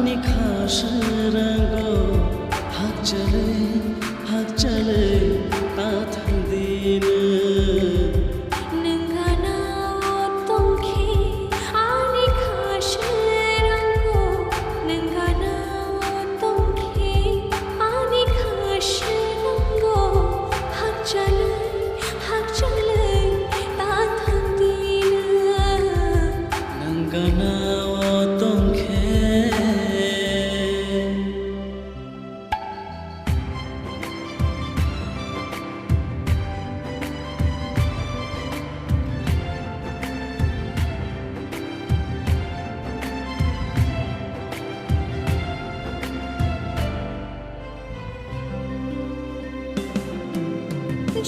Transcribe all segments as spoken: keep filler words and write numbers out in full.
Ani kha srango hakchalwi, hakchalwi ta thang di nwng. Nwng gana o tong khe ani kha srango, nwng gana o tong khe ani kha srango hakchalwi, hakchalwi ta thang di nwng. Nwng gana o tong khe.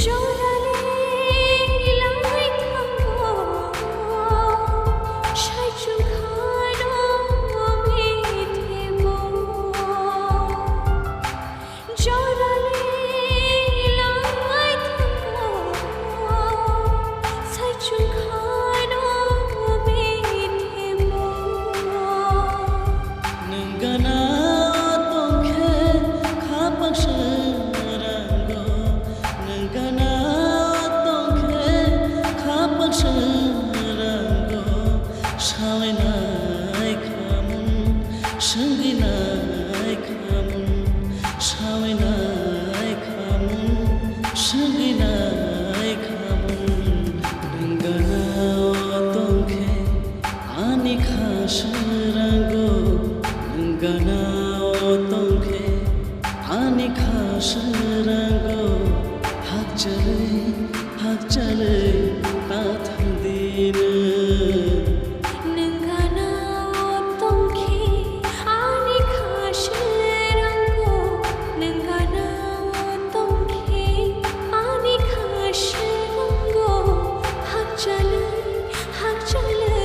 Jorale lai thango, sai chungkhano mithimo. Jorale lai thango, sai chungkhano mithimo. Nwng gana o tong khe khapang srango, nwng gana o tong khe khapang srango, sawi nai khamung, swngwi nai khamung, sawi nai khamung, swngwi nai khamung, nwng gana o tong khe. Ani kha srango, nwng gana o tong khe, ani kha srango, hakchalwi, hakchalwi ta thang di nwng. Nwng gana o tong khe, ani kha srango, nwng gana o tong khe, ani kha srango, hakchalwi, hakchalwi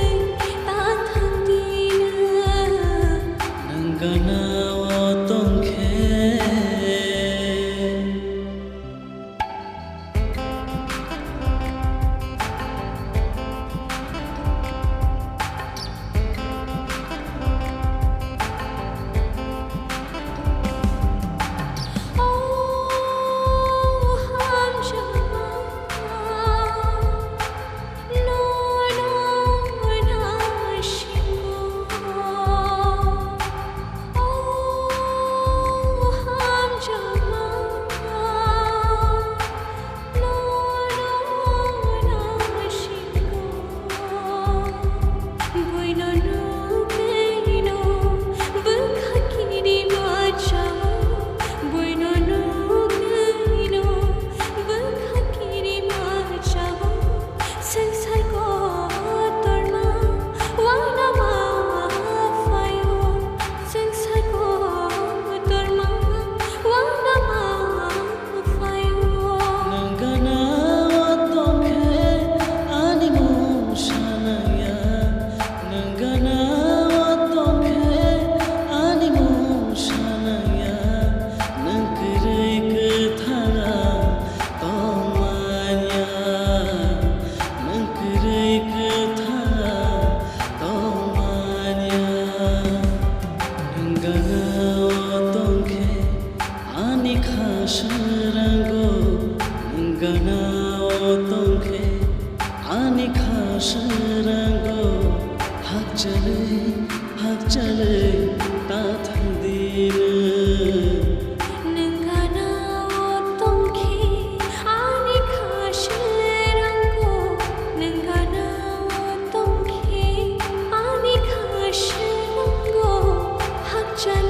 ta thang di nwng. Nwng gana o tong khe. O hamjakma. Bwkha kiri ma chao, buino nugwino, bwkha kiri ma chao, swngchar kotorma, uanama phaio, swngchar kotorma, uanama phaio. Nwng gana o tong khe ani mung sanaya. Nwng gana o tong khe ani mung sanaya, nwng kwrwi kwthang tongmanya, nwng kwrwi kwthang tongmanya. Nwng gana o tong khe ani kha srango, nwng gana o tong khe ani kha srango, hakchalwi, hakchalwi ta thang di nwng. Nwng gana o tong khe ani kha srango, nwng gana o tong khe ani kha srango, hakchal